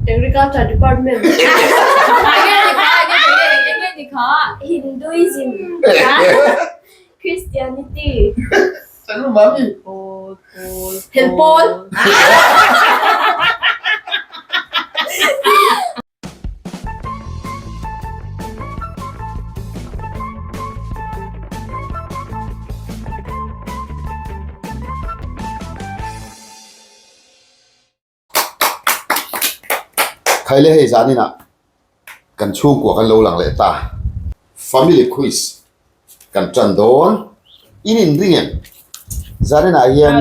Agriculture Department. Enge ni kha? Enge enge enge ni kha? Hinduism. Christianity. Chanu mami. Pawl pawl. Hel pawl. Khaile hei zanin ah kan chhungkua kan lo lang leh ta family quiz kan tan dawn in inring em zanin ah hian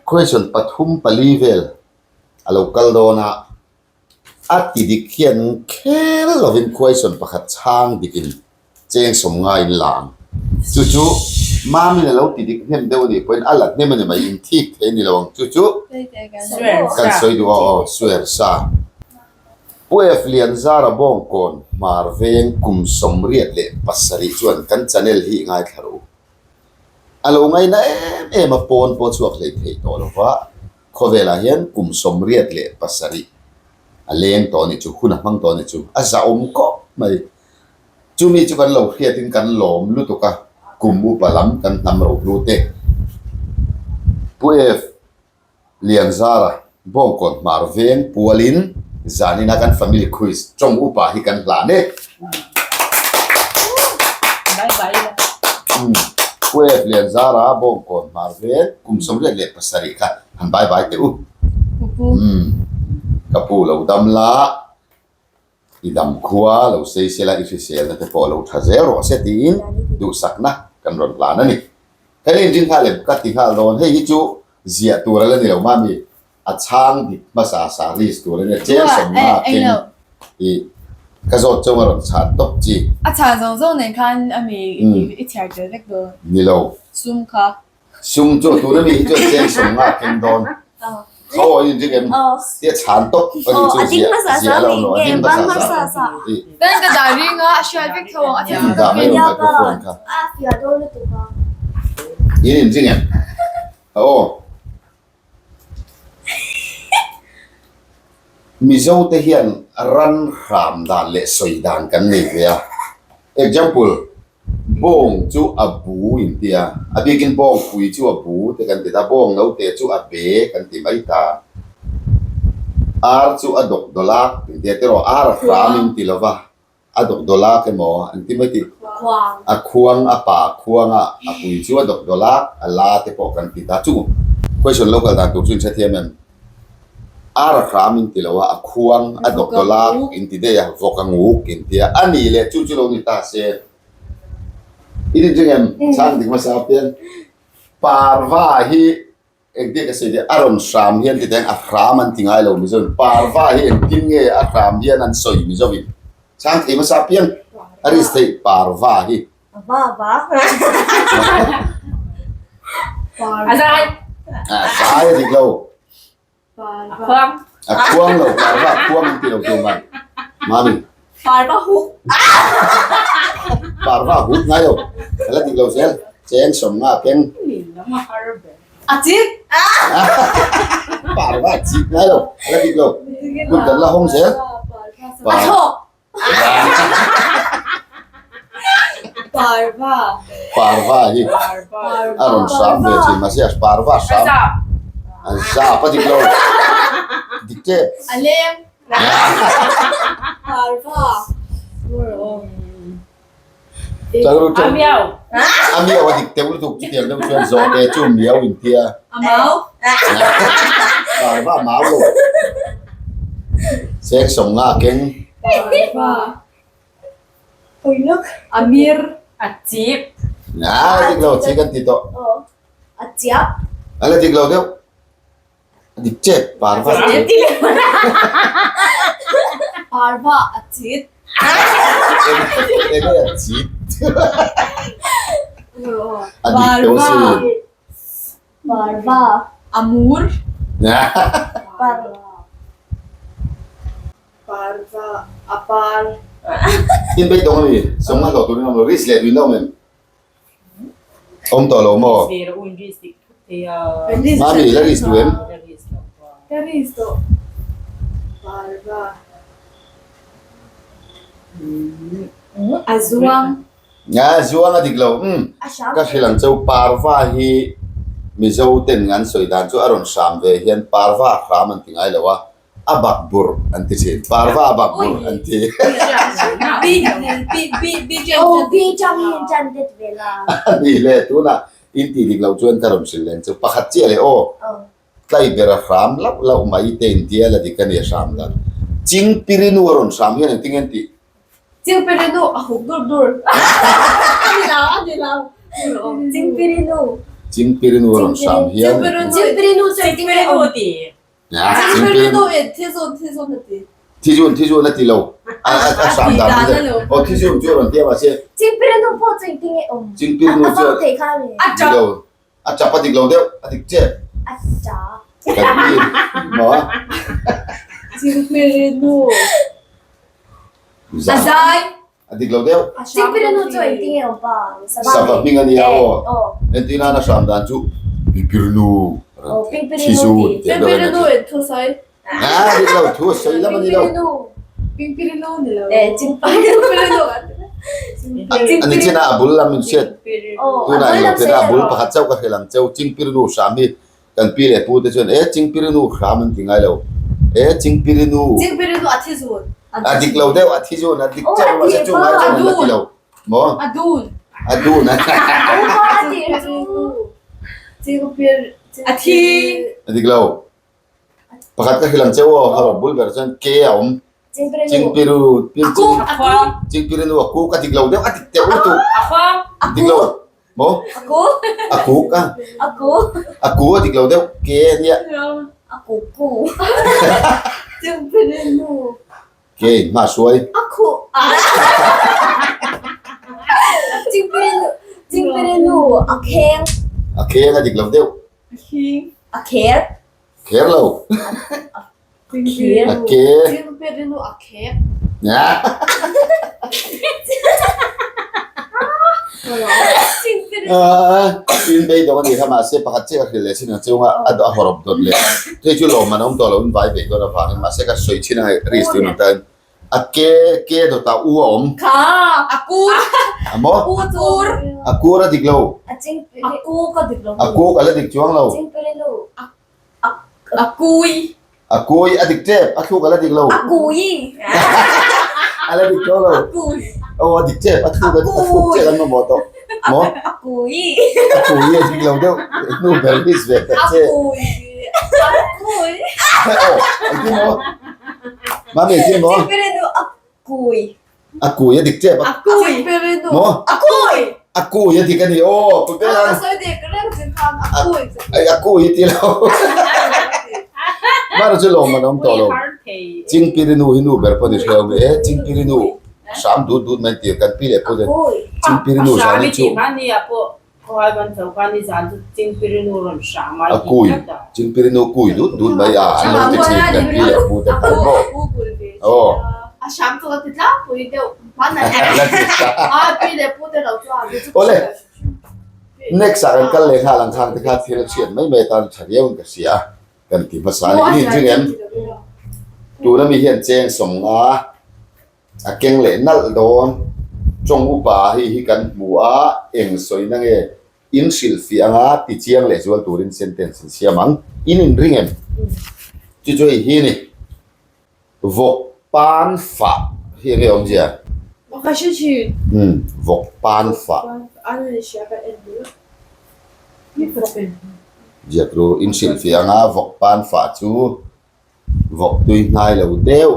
question pathum pali vel a lo kal dawn a. A ti dik hian khel lovin question pakhat chhang dikin cheng sawm ngaiin la ang. Chu chu Mamin a lo ti dik hnem deuh a nih pawhin a la hnem a ni mai, inthik thei a ni lo ang. Chu chu kan sawi duh a aw, swear sa. Pu F Lianzara Bawngkawn Hmar Veng kum 77 chuan kan channel hi ngaithla rawh u. A lo ngaina em em a pawn pawh chhuak hlei thei tawh lo va. Khawvelah hian kum 87 a leng tawh a nih chu, hun a hmang tawh a nih chu, a zahawm khawp mai. Chumi chu kan lo hriatin kan lawm lutuk a, kum upa lam kan hnam rohlu te. Pu F. Lianzara, Bawngkawn Hmar Veng pualin zanina kan family quiz tawng upa hi kan hlan e. Pu F. Lianzara, Bawngkawn Hmar Veng, kum 87 kha han bai bai teh u. Umm ka pu lo dam la, i dam khua lo sei se la, i hriselna te pawh lo tha zel rawh se tiin duhsakna kan rawn hlan a ni. Hei inring nghal em ka ti nghal dawn, hei hi chu ziah tur a la ni lo mami, a chhang dik hmasa sa list tur a nia, chen sawmna keng i ka zawt chauh a rawn chhan tawp chi. A chhan zawng zawng nen khan ami i chhiar tel vek dawn. Ni lo. Sum kha. Sum chu tuna mi hi chuan cheng sawm nga keng dawn. Kho a in ring em? Tia chhan tawp a nih chu ziah ziah lo no a ding hmasa sa. Kan ka dah ring a, a hriat vek tho ang a In dah mai lo microphone kha. In in ring em? Aw. Mizo te hian ran hram dan leh sawi dan kan nei ve a. Example, Bawng chu a bu in ti a, a bikin bawng pui chu a bu te kan ti ta, bawng note chu a be kan ti mai ta. Ar chu a dawk dawlak in ti a, tiraw ar a hram in ti lova, a dawk dawlak emaw an ti mai tih, a khuang a pa khuang a, a pui chu a dawk dawlak, a la te pawh kan ti ta. Chu question lo kal dan tur chu in hrethiam em? Ar a hram in ti lo a, a khuang, a dawkdawlak in ti daih a, vawk a nguk in ti a, a nih leh chu chu lo ni ta se. I rin ring em? Chhang dik hmasa apiang. Parva hi engtin ka sawi daih, a rawn hram hian ti teng a hram an ti ngai lo Mizo in. Parva hi engtin nge a hram hian an sawi Mizo in. Chhang thei hmasa apiang a risk theih parva hi. Va va. A zai. A zai a dik lo. A khuang. A khuang lo, parva a khuang an ti lo tur mai. Mami. Parva huk. Parva huk ngai lo. A la dik lo zel. Cheng sawm nga keng. A chik. Parva a chik ngai lo. A la dik lo. Kut kan la hawng zel. A thlawk. Parva. Parva hi a rawn hram ve thin mahse a parva hram a zap a dik lo dik tep. A leng. Parva. A miau. A miau a dik teuh lutuk chutiang deuh chuan zawhte chu miau in tia. A mau. Parva a mau lo. Cheng sawm nga keng. Parva. A mir. A chip. A dik lo chip an ti tawh. A chiap. A la dik lo deuh. A dik chet parva a chit. Parva a chit. Enge a chit. A dik teuh si. Parva. A mur. Parva. Parva a par. Tin beidawng a ni. Sawmnga hlawh turin a awm lo. Risk leh duin a awm em? Awm tawh lo maw? Mami, la risk duh em? Ka risk tawh. Parva. A zuang. A zuang a dik lo. Umm. Ka hrilh ang cheu parva hi Mizo ten an sawi dan chu a rawn hram ve hian parva hram an ti ngai lo a, a bak bur an ti thin. Parva a bak bur an ti. A ni le tunah in tih dik loh chuan ka rawn hrilh leh ang cheu. Pakhat chiah leh aw. Tlai ber a hram lauh lauh mai te in tia la dik a ni a hram dan. Chingpirinu a rawn hram hian engtin nge an tih? Chingpirinu a huk dur dur. A ni lo, a ni lo. Chingpirinu. Chingpirinu a rawn hram hian. Chingpirinu chu engtin nge awm? Chingpirinu in thizun thizun a ti. Thizun thizun a ti lo. A hram dan a ni lo. Aw thizun chu a rawn ti a mahse. Chingpirinu pawh chu engtin nge awm? Chingpirinu chu. A vang thei kha a ni. A ni lo. A chap a dik lo deuh, a dik che. A chap. Kan mi maw? Chingpirinu. A zai. A dik lo deuh. Chingpirinu chu engtin nge awm pa? Sava hming a nia aw. Entir nan a hram dan chu Pingpirinu. Thizun. Pingpirinu in thu sawi. A dik lo, thu a sawi lam a ni lo. Pingpirinu ni lo. Pingpirinu. A ni chin a, a bul lam in hriat. Tunah eng lo thei a, a bul pakhat chauh ka hrilh ang cheu. Chingpirinu hram hi kan pi leh pu te chuan e Chingpirinu hram an ti ngai lo. E Chingpirinu. Chingpirinu a thi zun. A dik lo deuh, a thi zun, a dik chauh mahse chu ngai chuan an la ti lo. Maw? A dun. A dun. A ti. Chingpir. A thi. A dik lo. Pakhat ka hrilh ang cheu aw, hawrh bul ber chuan ke a awm. Chingpiru, chingpirinu a kuk a dik lo deuh, a dik deuh lutuk. Dik lo maw? A kuk a. A ku a dik lo deuh, ke a nia. Ke in hma hruai. A kheng a dik lo deuh. A kher. Kher lo. A kher. A ke. Chingpirinu a khek. In bei dawng a ni kha mahse pakhat chiah ka hrilh leh chin ang chunga a a hawrawp dawt leh hei chu lawmman a awm tawh lo in vai bei dawn avangin mahse ka sawi chin ang risk tun ang tan a ke ke dawtah u a awm. Kha a kur. A maw? A kur. A kur a dik lo. A ching A kuk a dik lo. A kuk a la dik chuang lo. Chingpirinu. A kui. A kui a dik tep, a thluk a la dik lo. A kui. A la dik tawh lo. A kui. Aw a dik tep, a thluk a thluk chiah kan mamawh tawh. Maw? A kui. A kui a dik lo deuh, hnu ber miss ve ta che. A kui. A kui. Aw, engtin maw? Mami engtin maw? Chingpirinu a kui. A kui a dik tep. A kui. Maw? A kui. A kui a dik a ni aw, pu ber ang. A sawi dik reng chin khan a kui. Ai a kui ti lo. Mara chu lawm an awm tawh lo. Chingpirinu hi nu ber pawh ni hreu mai e, Chingpirinu hram dut dut mai tir kan pi leh pu te. Chingpirinu zan hi chu. A kui, Chingpirinu kui dut dut mai a an lo ti thin kan pi leh pu te khan maw. Aw. Awle. Next ah kan kal leh nghal ang khang te kha thil a chhiat mai mai atan tha viau in ka hria a, kan ti hmasa a ni. Ni chu em? Tuna mi hian cheng sawm nga a keng leh nalh dawn. Tawng upa hei hi kan hmu a, eng sawina nge in hrilh fiah anga ti chiang leh zual turin sentence in siam ang. In inring em? Chu chu hei hi a ni. Vawk pan fah hi enge awmzia? Ka hre thin. Umm, vawk pan fah. An ni hria ka en duh. Ziak ru, in hrilh fiah anga vawk pan fah chu vawk tui hnai lo deuh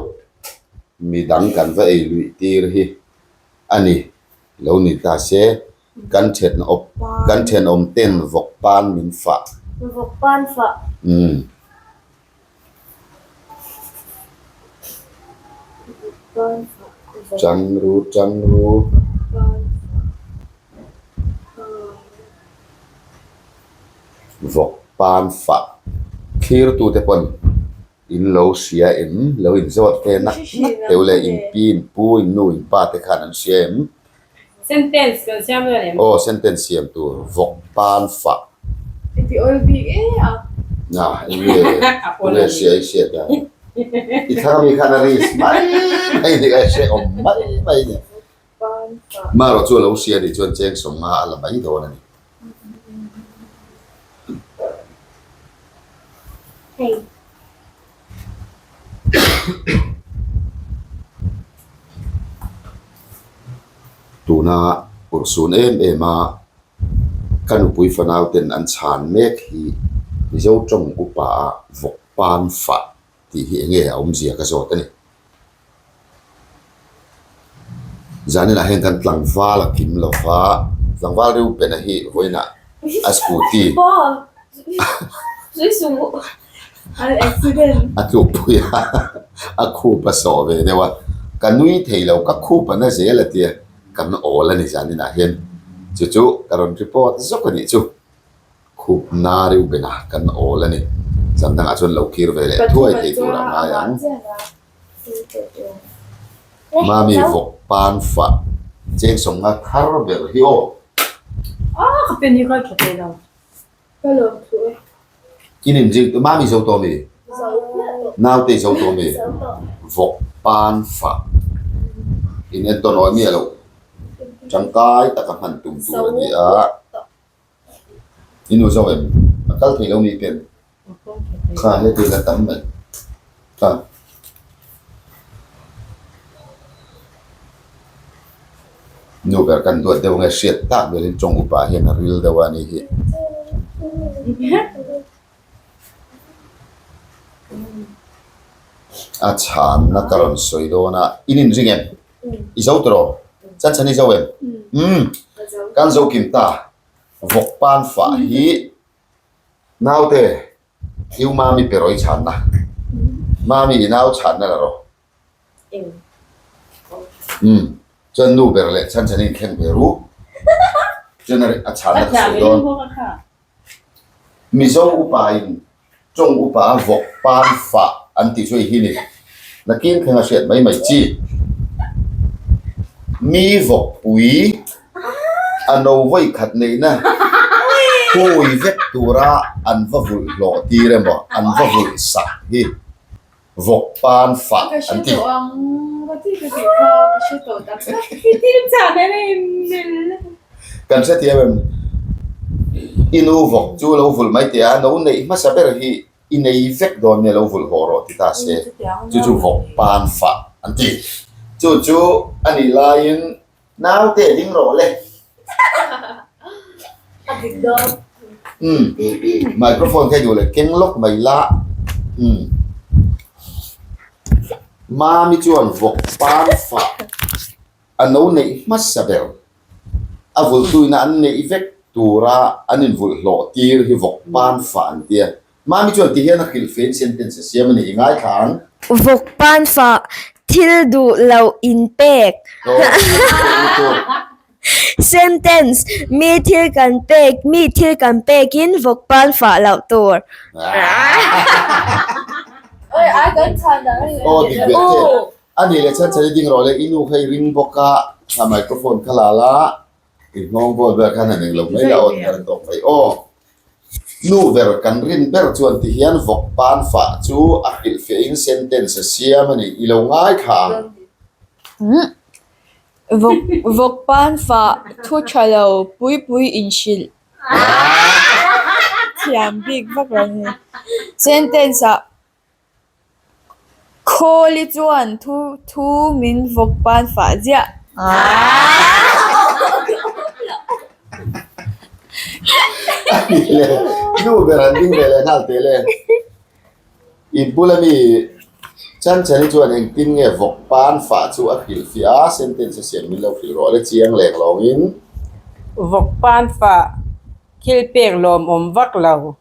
midang kan va ei luih tir hi a ni. Lo ni ta se, kan thenawp, kan thenawm ten vawk pan min fah. Vawk pan fah. Umm. Changru changru. Vawk pan fah thlirtute pawn in lo hria em? Lo inzawt ve nak nak teuh leh in pi in pu in nu in pa te khan an hria em? Sentence kan siam dawn em? Aw sentence siam tur vawk pan fah. I ti awl bik e a. Na eng nge tunge hria i hriat a. I thlang ami khan a risk mai mai ni a hrehawm mai mai ni. Marawh chu a lo hria nih chuan cheng sawmnga a la mai dawn a ni. Tuna urhsun em em a ka nupui fanau ten an chhan mek hi Mizo tawng upa ah vawk pan fah tih hi enge a awmzia ka zawt a ni. Zaninah hian kan tlangval a kim lo va, tlangval Reuben-a hi vawiinah a scooty a tlukpui a, a khup a sawh ve deuh a, ka nui thei lo, ka khup a na zel a tia, kan awl a ni zaninah hian, chu chu ka rawn report zawk a nih chu. Khup na Reuben-a kan awl a ni. Zan dangah chuan lo kir ve leh thuai thei tur a ngai ang. Mami vawk pan fah cheng sawmnga thar ber hi aw. Ah ka pen hi ka tha thei lo. Ka lawm thu e. In in zir Mami zo tawh mi? Naute zo tawh mi? Vawk pan fah in entawn awi miah loh tangkai taka hman tum tur a ni a. I nu zawk em? A kal thei lo mi pen? Kha heti la tam mai. Kha. Nu ber kan duat deuh nge hriat tak velin tawng upa hian a ril deuh a ni hi. A chhanna ka rawn sawi dawn a, in inring em? I zo tawh rawh. Chan chhan i zo em? Umm. Kan zo kim ta. Vawk pan fah hi naute Iu Mami pe rawh i chhanna. Mami i nau chhanna la rawh. Umm. Chuan nu ber leh chan chhan i inthleng ve ru. Chuan a chhanna ka sawi dawn. Mizo upain tawng upa a vawk pan fah an tih chu hei hi ni. Nakin thleng a hriat mai mai chi. Mi vawkpui a no vawi khat neihna hui vek tura an va vulh hlawh tir emaw an va vulh sak hi vawk pan fah an ti. Kan hrethiam em? I nu vawk chu lo vulh mai teh a, no neih hmasa ber hi i nei vek dawn nge lo vulh haw rawh ti ta se, chu chu vawk pan fah an ti. Chu chu a nih laiin Naute ding rawh le. A dik dawn. Umm microphone kha duh leh keng lawk mai la. Umm Mami chuan vawk pan fah a no neih hmasa ber. A vulhtuina an neih vek tura an invulh hlawh tir hi vawk pan fah an tia. Mami chuan ti hian a hrilh fein sentence a siam a ni, i ngaithla ang. Vawk pan fah thil duh loh in pek. Sentence, Mi thil kan pek, mi thil kan pekin vawk pan fah loh tur. Aw dik ve che. A nih leh chhan chhan i ding rawh le, i nu kha i ring bawk a, kha microphone kha la la, i nghawng bawl vel khan han englo mai la aw ti khan a tawk mai aw. Nu ber kan rin ber chuan ti hian vawk pan fah chu a hrilhfiahin sentence a siam a ni. I lo ngaithla ang. Vawk vawk pan fah thu tha lo pui pui inhrilh thiam bik vak lo a ni. Sentence ah Khawli chuan thu thu min vawk pan fah ziah. Nu ber an ding ve leh nghal teh le. I bula mi Chanchani chuan engtin nge vawk pan fah chu a hrilh fiah a, sentence a siam min lo hrilh rawh le chiang leng lawngin. Vawk pan fah Thil pek lawmawm vak lo.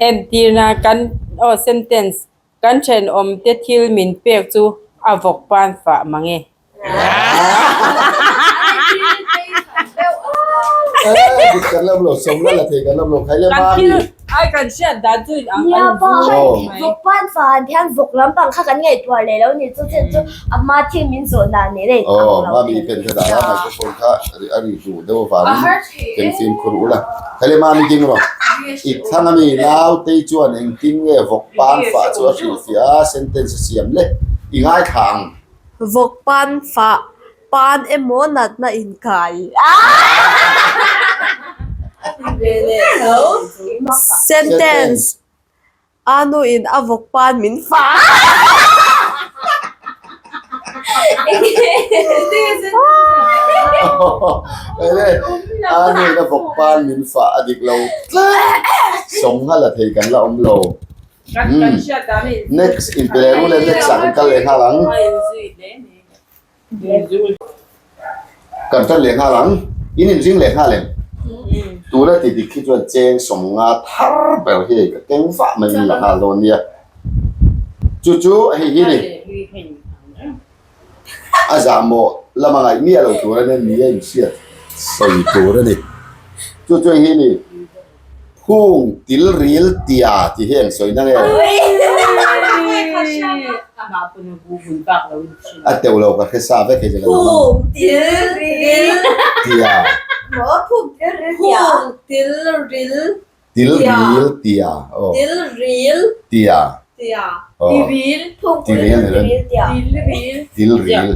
Entirna kan aw sentence kan thenawm te thil min pek chu a vawk pan fah mang e. Ai kan hriat dan chu in ang Nia an pa zu hei mai. vawk pan fa an hian vawk lampang kha kan ngaihtuah leh lo ni chu chen chu a hma thil min zawh dan nen a in ang Aw lo mami thei. pen kha dah la microphone kha a ri duh deuh avangin ken fimkhur ula. Khale mami ding rawh. I thlang ami nautei chuan engtin nge vawk pan fa chu a hrilhfiah a sentence a siam le i ngaithla ang. Vawk pan fa Pan emaw natna inkai. Sentence, Anu in a vawk pan min fa. Anu in a vawk pan min fa a dik lo tlat. Sawng nghala thei kan la awm lo. Next inpe leh ru le next ah kan kal leh nghal ang. Kan tan leh nghal ang, in inring leh nghal em? Tuna ti dik hi chuan cheng sawmnga thar ber hi hei ka keng vah mai in la nghal dawn nia. Chu chu hei hi ni a zahmawh lama ngaih miah lo tur a nia, ni a inhriat sawi tur a ni. Chu chu hei hi ni. Phung til ril tia ti hi eng sawi na nge? A teuh lo ka hre sa vek hei chu ka duh ang. Phung til ril tia. Phung til ril Til ril tia aw. Til ril tia tia. Aw. Phung Ti ril ni reng. tia. Til ril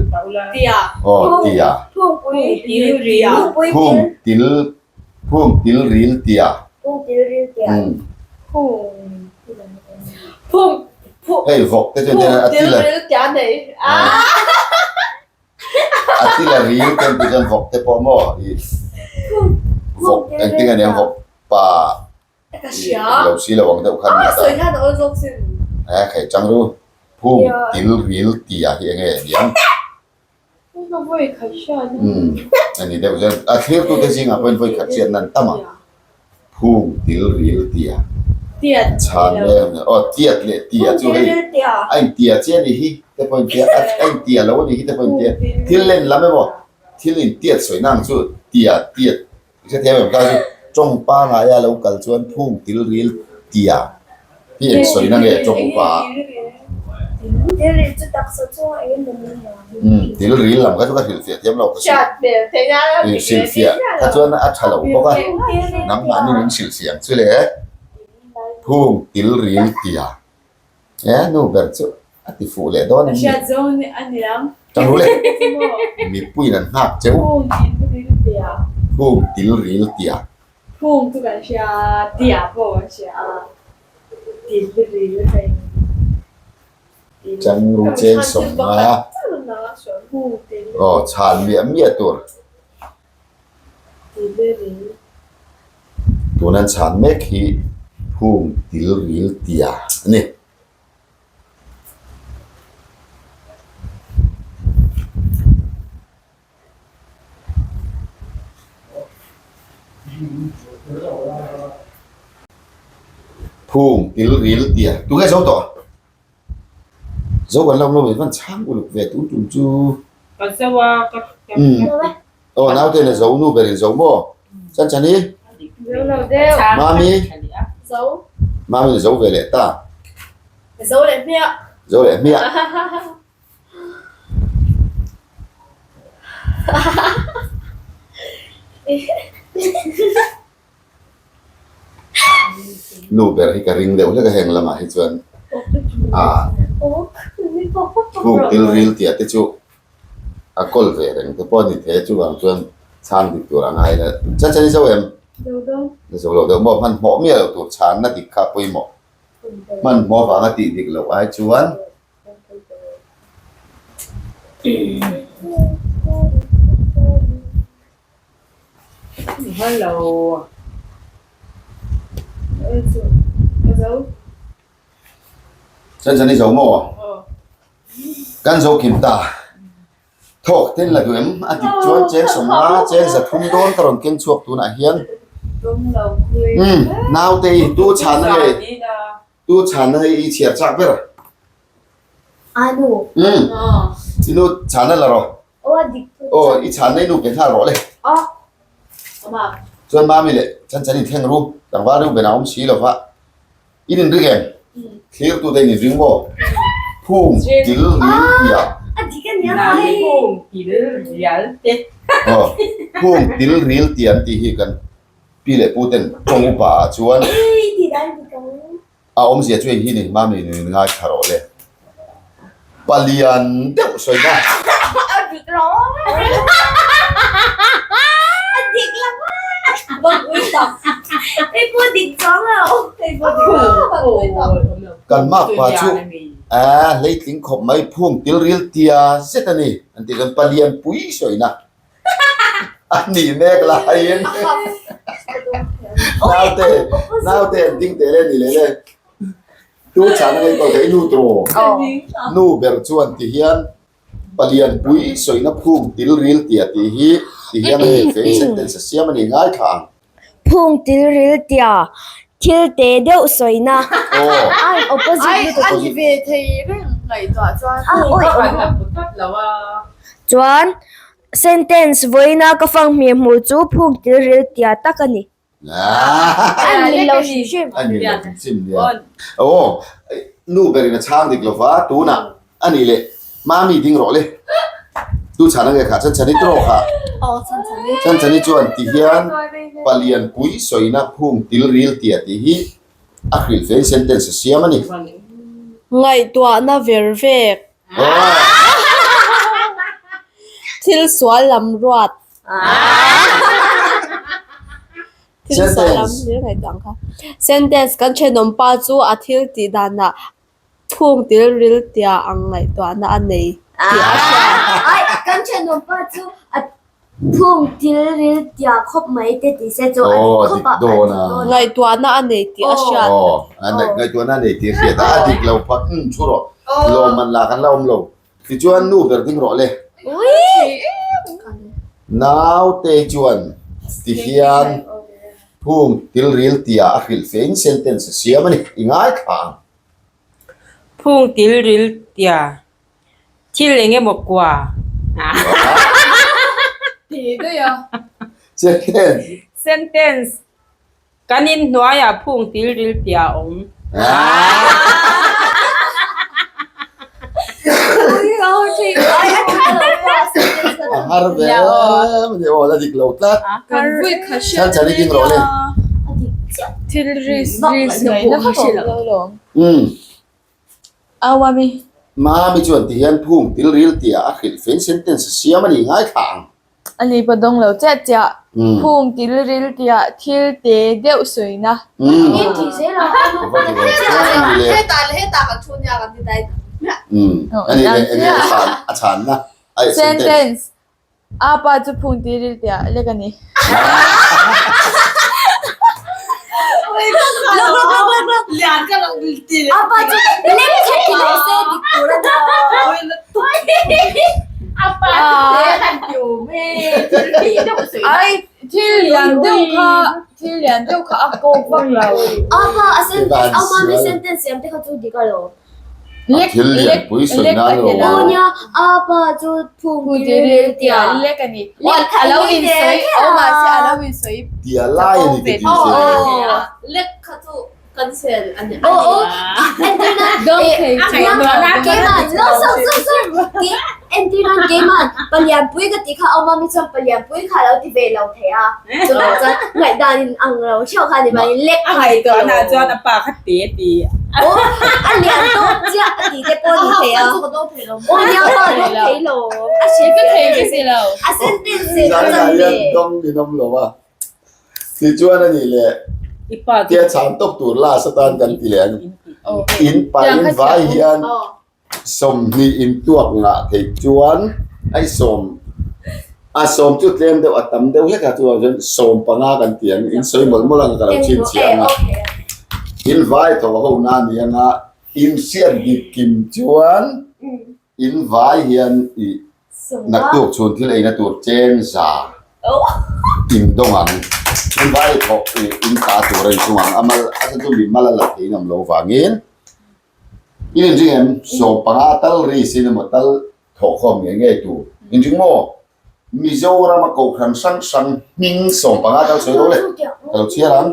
tia. Aw tia. Phung Phung til Phung til ril tia. Phung til ril tia. Umm. Phung phung Hei vawk te chuan phung a til til a ril tia nei. A til a ril te an tih chuan vawk te pawh maw i vawk engtin nge nia vawk pa Ka i hria. lo si lo ang deuh khan A ni ta. sawi hian a awl zawk sin. Eh khai chang ru. Phung til ril tia hi enge niang. Umm a ni deuh zel. A thlirtute zingah pawhin vawi khat hriatna an tam a, phung til ril tia chhan vel aw tiat leh tia chu hei a intia chiah a ni hi te pawh intia a intia lo a ni hi te pawh intia thil len lam emaw thil intiat sawi na ang chu tia tiat i hrethiam em kha chu tawng pangaia lo kal chuan phung til ril tia hi eng sawi na nge tawng upa umm til ril lam kha chu ka hrilh fiah thiam lo ka hrilh hrilh fiah kha chuan a tha lo bawk a nangmahni min hrilh fiah ang chu le phung til ril tia e nu ber chu a ti fuh leh dawn em ni tang le mipuiin an nghak cheu phung til ril tia. Phung chu kan hria tia pawh kan hria a til ril ka in Changru cheng sawmnga aw chhan miah miah tur tuna an chhan mek hi phung til ril tia a ni. Phung til ril tia tunge zo tawh zo kan lo lo van chhang uluk ve tun tum chu Kan zo a ka umm aw naute le zo nu berin zo maw chan chani Zo lo deuh mami Zo mami zo ve leh ta zo leh hmiah zo leh hmiah. Nu ber hi ka ring deuh hlek a heng lamah hi chuan ah khung til ril tih te chu a kawl ve reng te pawh a ni thei a chuvang chuan chhang dik tur a ngai la chan chan i zo em? Zo lo deuh maw hmanhmawh miah loh tur chhanna dik kha pawimawh hmanhmawh vanga tih dik loh ai chuan. Hello. Chan chan i zo maw? Kan zo kim ta. Thawk ten la duh em? A dik chuan cheng sawmnga, cheng za thum dawn ka rawn keng chhuak tunah hian. Umm, naute i tu chhan a nge? Tu chhanna hei i chhiar chak ber. Anu. Umm. I nu chhanna la rawh. Aw a dik phawt. Aw i chhanna i nu pe nghal rawh le. Aw. Chuan mami leh chan chan in thleng ru. Tlangval ru ben a awm si lo va. In inring em? Thlirtute in inring maw? Phung til ril tia. A dik a nia. Phung til rial te. Aw, phung til ril tia an tih hi kan pi leh pu ten tawng upa ah chuan a awmzia chu hei hi ni, mami in ngaithla rawh le. Palian deuh sawi na. A dik lo. A dik lo. Bak ui tak. Hei pawh dik chuang lo. Hei pawh dik lo. Bak ui tak. Kan mak pa chu a hleitling khawp mai phung til ril tia zet a ni an tih chuan palian pui sawi na a nih mek laiin naute naute an ding teh le ni leh le. Tu chhan a ngei ko thei nu tawh. Nu ber chuan ti hian palian pui sawina phung til ril tia tih hi ti hian hei fei sentence a siam a ni ngai thla ang. Phung til ril tia thil te deuh sawina. Aw. A opposite lutuk. A ni ve thei reng ngaihtuah chuan. Chuan sentence vawiina ka fang hmeh hmuh chu phung til ril tia tak a ni. A ni lo hrim hrim. A ni lo hrim hrim nia. Aw, nu berin a chhang dik lova, tunah a nih leh Mami ding rawh le. Tu chhan ange kha, Chanchani tawh kha. Aw, Chanchani. Chanchani chuan ti hian palian pui sawina phung til ril tia tih hi a hrilh fein sentence a siam a ni. Ngaihtuahna ver vek. Thil sual lam ruat. Thil sual lam hlir ngaihtuah ang kha. Sentence kan thenawm pa chu a thil tih danah phung til ril tia ang ngaihtuahna a nei tih a hria. Ai, kan thenawm pa chu a phung til ril tia khawp mai te tih se chu a dik khawp a, a dik dawn a. Ngaihtuahna a nei tih a hriat. Aw, ngaihtuahna a nei tih a hriat a, a dik lo phawt. Umm, thu rawh. Lawmman lah kan la awm lo. Tichuan nu ber ding rawh le. Naute chuan tihian phung til ril tia a hrilh fein sentence a siam a ni. I ngaithla ang. Phung til ril tia thil eng emaw kua. Ti daih a. Sentence. Sentence Kan inhnuaiah phung til ril tia a awm. A har ve em a ni aw, la dik lo tlat. Chhan chhan i ding rawh le. Thil ris ris ngaihna vak a awm lo lawm. Umm. Au ami. Mami chuan ti hian phung til ril tia a hrilh fein sentence a siam a ni ngaithla ang. A ni pawh dawng lo chiah chiah. Phung til ril tiah thil te deuh sawina. Sentence, A pa chu phung til ril tiah lek a ni. Ai thil lian deuh kha thil lian deuh kha a kawk vak lo. Apa a sentence a mami sentence siam te kha chu dik a lo. Lek Thil lian lek pui sawi lek nan a lo ti lo. a. Nia apa chu phung Phung til til ril tia. Lek a ni. Lek kha A lo i in te sawi kher awm a. mahse a lo in sawi Tia lai a ni ka ti se. Lek kha chu Cancel a ni. Aw aw entir nan Dawng thei eh chu keimah no so so so ti entir nan keimah palian pui ka tih kha awm a mi chuan palian pui kha alo ti ve lo thei a chuvang chuan ngaihdan in ang lo theuh kha ni mai lek A ngaihtuahna chuan a pa kha te a ti. Aw a lian tawk chiah a tih te pawh ni thei a. Aw nia pa dawng thei lo a hrilh Ka thei ka si lo. A sentence in a chan ve. Dawng ninawm lo a. Tichuan a nih leh tia chhan tawp tur last atan kan ti leh ang. In pain vai hian 20 in tuak ngah theih chuan ai sawm a sawm chu tlem deuh a tam deuh hlek a chuvang chuan 15 kan ti ang in sawi mawlh mawlh ang ka lo chhinchhiah ang a. In vai thaw ho na ni anga in hriat dik kim chuan In vai hian i naktuk chhun thil eina tur cheng za in dawng ang. In vai thawh i in ta tur a inchung ang. A mal a chan chu mi mal a la thei in awm lo vangin in inring em 15 tal ri sin emaw tal thawh khawm ngei ngei tur inring maw? Mizoram a kohhran hrang hrang hming 15 tal sawi lo le ka lo chhiar ang.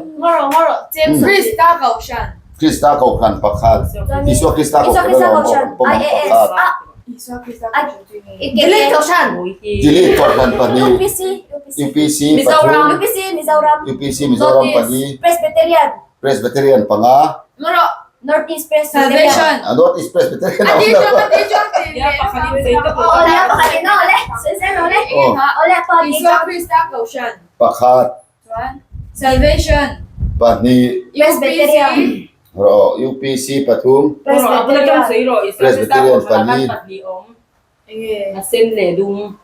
Krista kohhran. Krista Kohhran pakhat, Isua Krista Kohhran a lo awm pawm ang pakhat. Delete Kohhran. Delete Kohhran pahnih. UPC pathum. UPC Mizoram pali. Presbyterian panga. North East Presbyterian. Salvation. Ah, North East Presbyterian a awm lo. Isua Krista Kohhran. Pakhat. Chuan Salvation. Pahnih. Presbyterian. Rawh UPC pathum. Presbyterian. Presbyterian pali. A sen leh dum.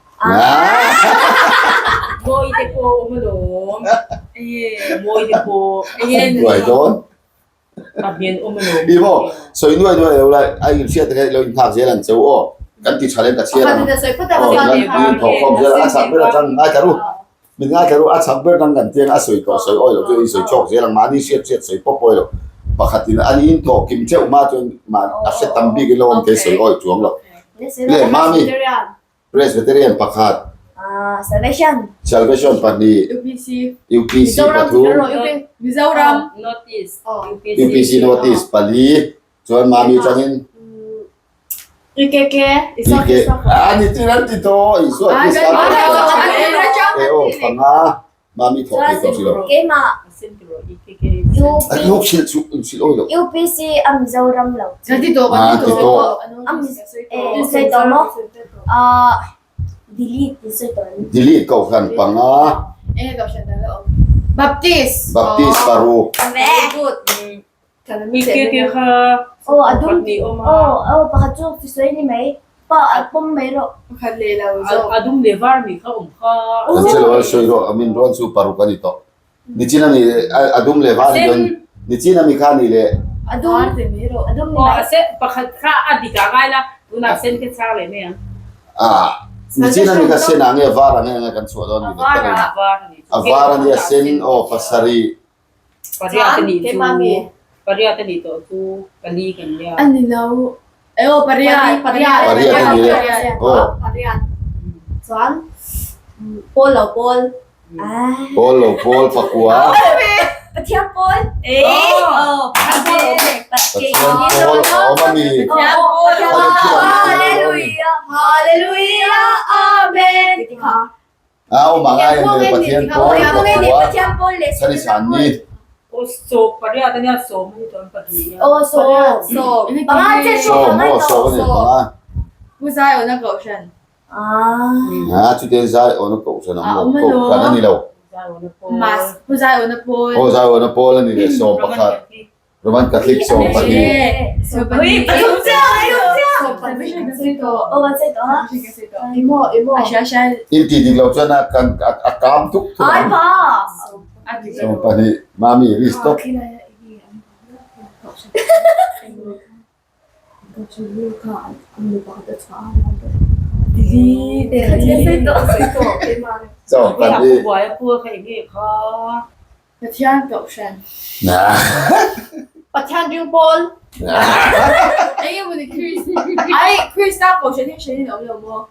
Mawi te pawh awm alawm. Mawi te pawh. Buai dawn. A hmel awm alawm. Ih maw, sawi nuai nuai lo la, a inhriat te kha ilo inhak zel ang cheu aw. Kan ti tha lem ka chhiar ang. Aw, kan inthawh khawm zel a, a chak ber atang ngaithla ru. Min ngaithla ru, a chak ber dang kan tiang a sawi tawh sawi awi lo chu in sawi chhawk zel ang, mahni hriat hriat sawi pawp awi lo. Pakhatin an inthawh kim cheuh hma chuan a hre tam bik in lo awm thei sawi awi chuang lo. Le Mami, Presbyterian pakhat. Salvation. Salvation pahnih. UPC. UPC pathum. Mizoram. North East. UPC North East pali. Chuan Mami changin. EKK. EK. Ah, ni chin an ti tawh. Isua Krista. E aw panga. Mami thawh thei tawh si lo. Keimah. A hlawk hrilh chu in hrilh awi lo. UPC a Mizoram lo. Kan ti tawh, kan ti tawh. A eh sawi tawh maw? Ah delete ti sawi tawh em? Delete kohhran panga. Enge kohhran dang la awm? Baptist. Baptist paruk. Very good. Aw a dum aw aw pakhat chu ti sawi ni mai pa a pawm mai rawh. Pakhat leh lo zawk. A dum leh var mi kha awm kha. Kan che lo a sawi rawh a min rawn chu paruk a ni tawh. Nichin a mi a dum leh var ni chuan nichin a mi kha ni leh. A dum a dum ni mai. Aw a sen pakhat kha a dik ah ngai la tunah sen kha chang leh mai ang. Ah nichin a mi kha sen ah nge var ah nge nge kan chhuah dawn ni leh ka rin. A var a ni a sen aw pasarih. Pariat a nih chu pariat a nih tawh chu pali kan nia. A ni lo. E aw pariat. Pariat a ni le. Aw. Pariat. Chuan pawl lo pawl. Pawl lo pawl pakua. Pathian pawl. Aw. Pathian pawl a awm a mi. Pathian pawl. Hallelujah. Hallelujah. Amen. A awm ang ai a ni Pathian pawl pakua chhan i chhan ni. Sawm aw sawm a ni panga. A chutiang zai awna kohhran a awm lo kohhran a ni lo. Aw zai awna pawl a ni leh sawm pakhat. Roman Catholic 12. In ti dik lo chuan a kan a kam tuk thung ang. 12 Mami restock. 12. Pathian kohhran. Pathian ring pawl. Eng emaw ni Chris. Ai Krista kohhran hi hran in a awm lo maw?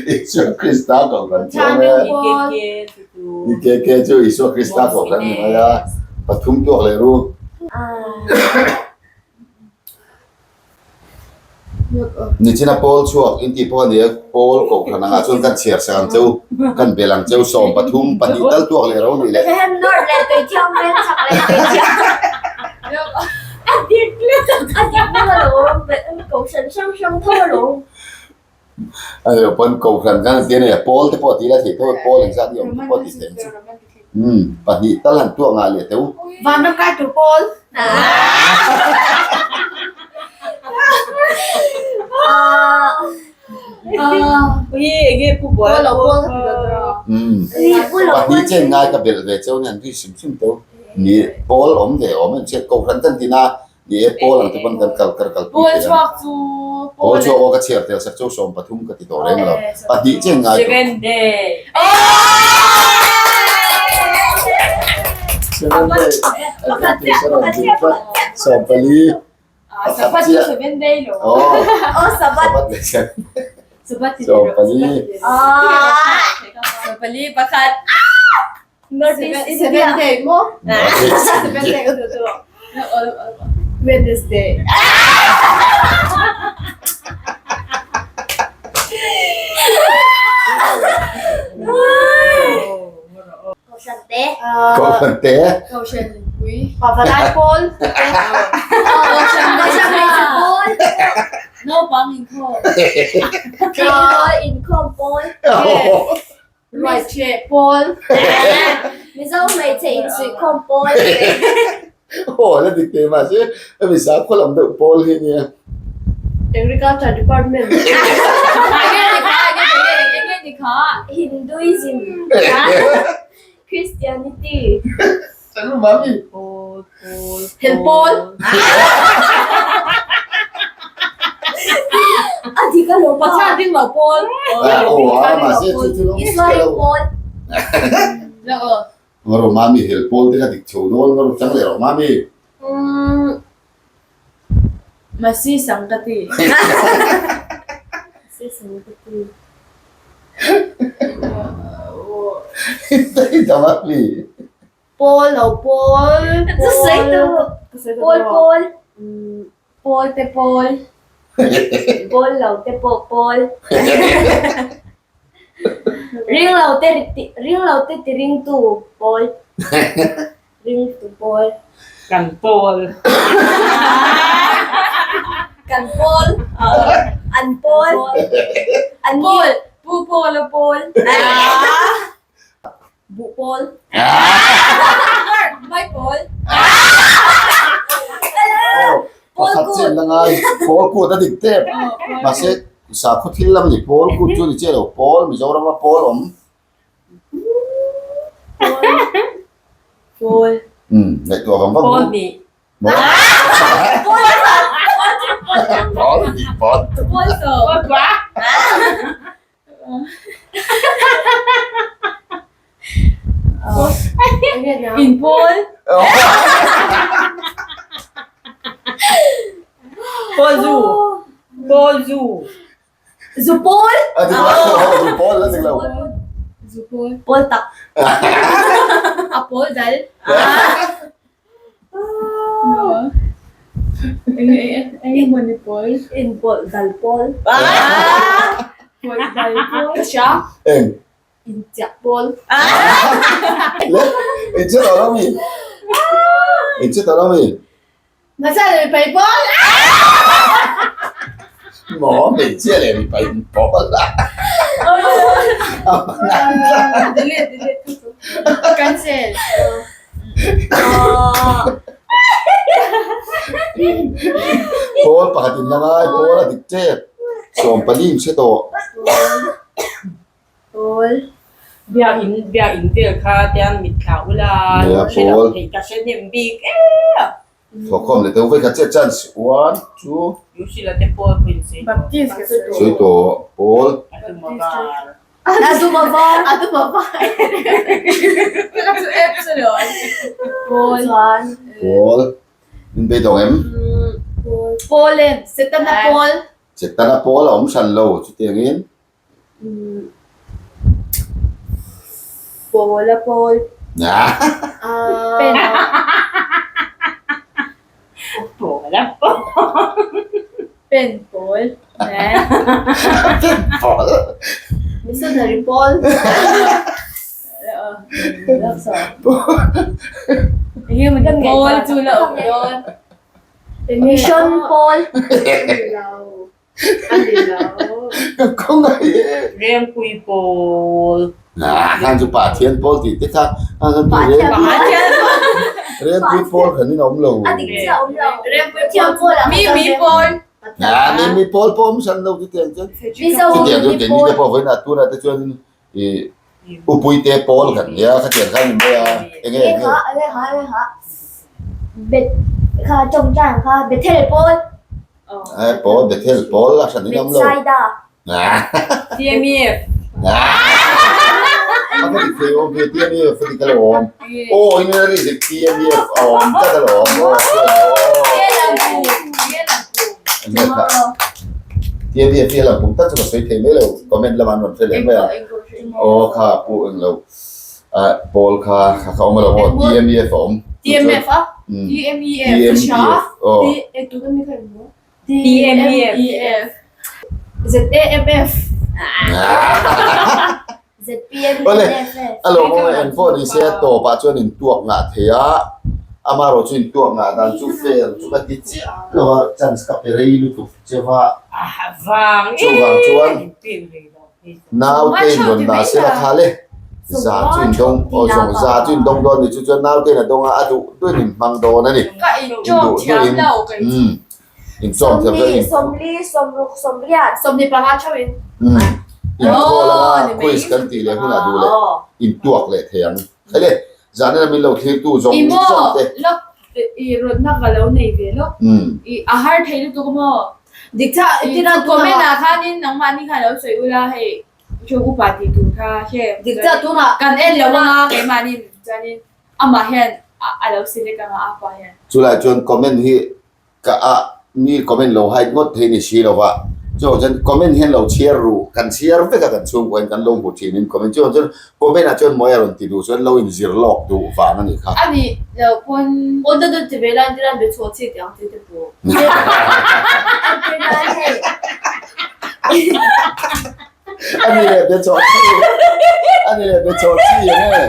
Isua Krista kohhran chu awm e. EKK chu Isua Krista kohhran ni mai a. Pathum tuak leh ru. Nichina Paul chhuak in tih pawh a ni a, Paul kohhran angah chuan kan chhiar sak ang cheu, kan bel ang cheu, sawm pathum pahnih tal tuak leh ro nih leh. Bethlehem North leh Tuithiang veng chak leh Tuithiang a dik a dik na alawm kohhran hrang hrang tho alawm. A ni lo pawn kohhran khan an ti a ni a, Paul te pawh a ti la thei tho a, Paul engzat nge awm te pawh a ti thei ang chu. Umm pahnih tal han tuak ngah leh teu. Vanram kai tur pawl. Umm pahnih chen ngai ka belh ve cheu nia an ri hrim hrim teu. Ni pawl awm ve awm em chhiat kohhran kan ti na ni e pawl ang te pawn kan kal kar kalpui Pawl thei ang. chhuak chu Pawl chhuak aw ka chhiar tel sak chu 13 ka ti tawh reng lo. Pahnih chen ngai tawh. Seven day. Seven day. Sawmpali. Sabat chu seven day lo. Aw. Aw sabat. Sabat leh seven. Sabat Sawmpali. Sawmpali pakhat. North East India. Seven day maw? North East Seven India. day ka ti tawh. Wednesday. Kohhran te. Kohhran te. Kohhran pui. Pavalai pawl. Kohhran hmeichhe pawl. Naupang inkhawm. Tleirawl inkhawm pawl. Hmeichhe pawl. Mizo hmeichhe insuihkhawm pawl. Aw la dik thei mahse hemi sakhaw lam deuh pawl hi nia. Agriculture department. Enge ni kha? Hinduism. Christianity. Chanu mami. Pawl pawl. Hel pawl. A dik a lo pa. Pathian ding lo pawl. Aw a mahse chu chu lo. Israel pawl. Ngaro mami hel pawl te kha dik chho dawn ngaro chang leh rawh mami. Masi sang ka ti. Masi sang ka ti. Mami. Pawl lo pawl. Chu sawi tu. Pawl pawl. Pawl te pawl. Pawl lo te pawh pawl. Ring lo te ring lo te ti ring tu pawl. Ring tu pawl. Kan pawl. Kan pawl. An pawl. An pawl. Pu pawl a pawl. Buh pawl. Mai pawl. Pakhat chen la ngai pawl kut a dik tep. Mahse sakhaw thil lam a ni pawl kut chu a ni chiah lo pawl Mizorama pawl awm. Pawl. Umm ngaihtuah vang vang. Pawl hnih. Pawl hnih pawl. Pawl sawm. Pawl kua. In pawl. Pawl zu. Pawl zu. Zu pawl. A dik lo. Zu pawl a dik lo. Zu pawl. Pawl tak. A pawl dal. Eng Inpawlh dal pawl. Pawlh dal pawl. Ka hria. Eng. Inchiah pawl. Le, inchiah tawh lo mi? Inchiah tawh lo mi? Hmeichhia leh mipa in pawl. Maw hmeichhia leh mipa in pawl a. Delete delete cancel. Pawl pakhat in la ngai pawl a dik tep 14 in hre tawh. Pawl. Biakin biakin vel kha tiang mit thla ula hre lo thei ka hre hnem bik em. Thawkkhawm leh deuh vek a che chance one two. Yushila te pawl pawh in sawi tawh. Baptist ka sawi tawh. Sawi tawh pawl. A dum a var. A dum a var. A dum a var. Ka chu app chu lo. Pawl. Chuan. Pawl. In beidawng em? Pawl em. Setana pawl. Setana pawl a awm hran lo chutiangin. Pawl a pawl. Pen. Pawl a pawl. Pen pawl. Pen pawl. Missionary pawl. Pawl chu la awm dawn. Mission pawl. Ka khawngaih e. Rengpui pawl. Ah, khan chu Pathian pawl tih te kha khan khan tu Rengpui Rengpui pawl khan in a awm lo. A dik chiah awm lo. Rengpui Pathian pawl ah Mi mi pawl. Ah, mi mi pawl pawh awm san lo chutiang chuan. Mizo Chutiang mi chuan keini pawl. te pawh vawiinah tunah te chuan i upui te pawl kan nia khatiang khan in mai a. Enge Enge enge. kha enge kha enge kha. Bet kha tawngtai ang kha Bethel pawl. Ai pawl Bethel pawl a hran in awm lo. Bethsaida. TMF. A va dik thei awm ve TMF a dik a lo awm. Aw in a ri dik TMF a awm tlat a lo awm. Aw chuan aw. TMF hi a lang pum tak chu ka sawi thei mai lo. Comment lamah an rawn hre leh mai a. Aw kha pu eng lo. Pawl kha kha awm a lo aw TMF a awm. TMF a? TMEF aw. TMEF. ZAMF. Awle, a lo mawng e engpawh ni se a tawpah chuan intuak ngah thei a, amarawh chu intuak ngah dan chu fair chu ka ti chiah lo a, chance ka pe rei lutuk che va. Chuvang chuan naute in rawn dah sela kha le, za chu in dawng, aw zawng za chu in dawng dawn ni chu chuan naute in a dawng a, a duh duhin in hmang dawn a ni. In duh duhin, umm. Inchawm thiam zawk in. 40, 60, 80. 25 theuh in. Umm. Inkhawl anga quiz kan tih leh hunah duh leh intuak leh thei ang. Khaile, zan ina min lo thlirtu zawng zawng te. Imo, lawk i rawtna ka lo nei ve lawk. Umm. I a har thei lutuk maw? Dik chiah, i tina comment ah khanin nangmahni khan lo sawi ula hei Thu upa tih tur kha he. Dik chiah tunah kan en lo anga keimahni chuanin amah hian a lo select anga a pa hian. Chulai chuan comment hi Ka a mi comment lo hide ngawt thei ni si lova, chuvang chuan comment hian lo chhiar ru, kan chhiar vek a kan chhungkua in kan lo hmu thin in comment chuvang chuan comment ah chuan mawi a rawn ti duh chuan lo inzir lawk duh vang a nih kha. A nih loh pawn. Aw deuh deuh ti ve lai tir a be chhuah chi tih ang chi te pawh. A ni leh be chhuah chi, a ni leh be chhuah chi eng e.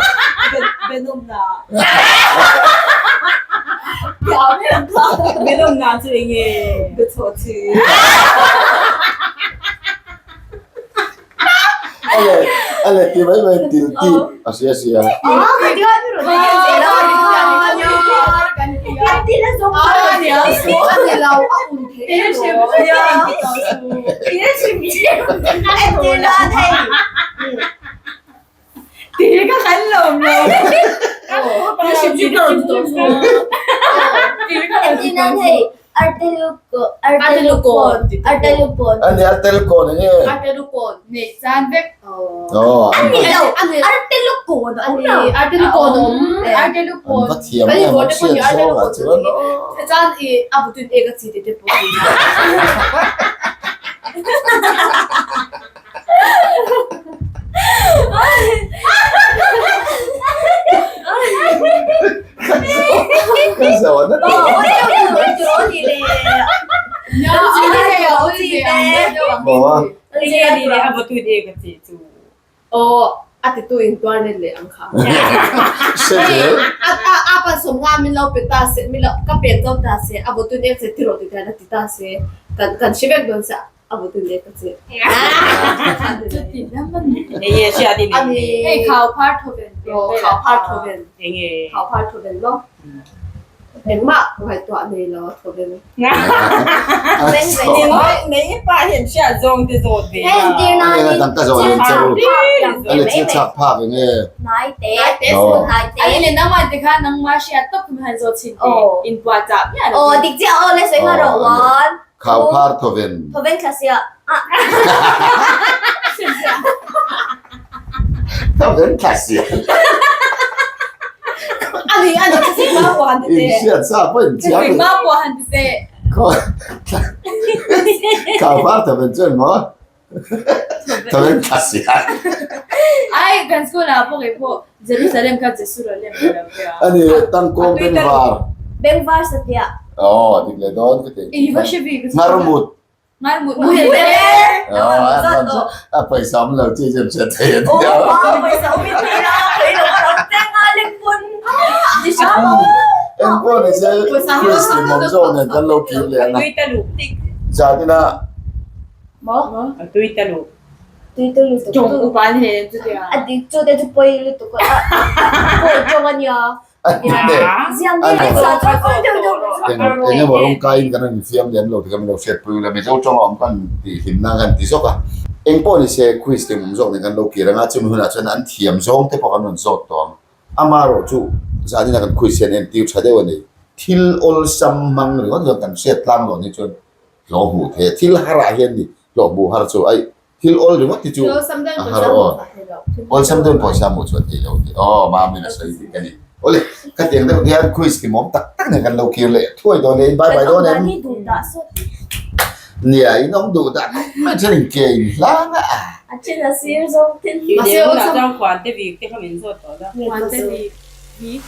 Be nawm na. Thiam em kha. Be nawm na chu eng e. Be chhuah chi. A le, a le ti mai mai til tip a hria sia. A ni a tel kawn eng e. Aw an va thiam em an hriat zawng ah chuan Ka zawh na Maw Aw, a titu in tuar let leh ang kha. Hre zel. A a a pa sawmnga min lo pe ta se, min lo ka pek zo ta se, a vawtun ek che tiraw ti hian a ti ta se, kan kan hre vek dawn se a vawtun ek a che. Ani Hei khau phar thawven. Aw khau phar thawven. Enge. Khau phar thawven maw? Engmah ngaihtuah nei lo a thawven. Nei pa hian hriat zawng te zawt ve a. Ani dang ka zawh len cheu. Ani thil chak phak eng e. Ani le nangmah te kha nangmah hriat tawp tum han zawt chhin te in puah chah miah lo. Khau phar thawven. Thawven thla sia. Ani ani thlasik ma pawh han ti teh. Inhriat sa pawh in chiang. Thlasik ma pawh han ti teh. Khau phar thawven chuan maw? Thawven thla sia. Ai kan school ah pawh kei pawh Jerusalem kha Jesuralem ka lo tia. Ani tangkawng bengvar. Bengvar satliah. Aw dik leh dawn ka ti. I va hre bik. Ngarmut. Ngarmut. A pawisa awm lo chi chu hriat theih a nia. Engpawh ni se Chris ni mawm zawk nen kan lo kir leh ang a. Zanina. Eng emaw rawng kaiin kan rawn infiam lem lo ti kha min lo hriatpui ula, Mizo tawng a awm kan tih hlimna kan ti zawk a. Eng pawh ni se quiz te awm zawk nen kan lo kir ang a, chumi hunah chuan an thiam zawng te pawh kan rawn zawt tawh ang. Amaherawh chu zanina kan quiz hian entir tha deuh a ni. Thil awlsam hmang ringawt hian kan hriat tlang lo ni chuan hlawh hmuh theih a, thil harah hian ni hlawh hmuh har chu aih. Thil awl ringawt hi chu a har aw. Awlsam deuhin pawisa hmuh chuan theih lo tih aw Mamin a sawi dik a ni. Awle, khatiang deuh hian quiz ti mawm tak tak nen kan lo kir leh thuai dawn e, in bye bye dawn em? Nia, in awm duh dah khawp mai chuan in ke in hlang a. A then a sir zawng ten. Mahse awlsam. Khuan te bik te kha min zawt tawh la. Khuan te bik.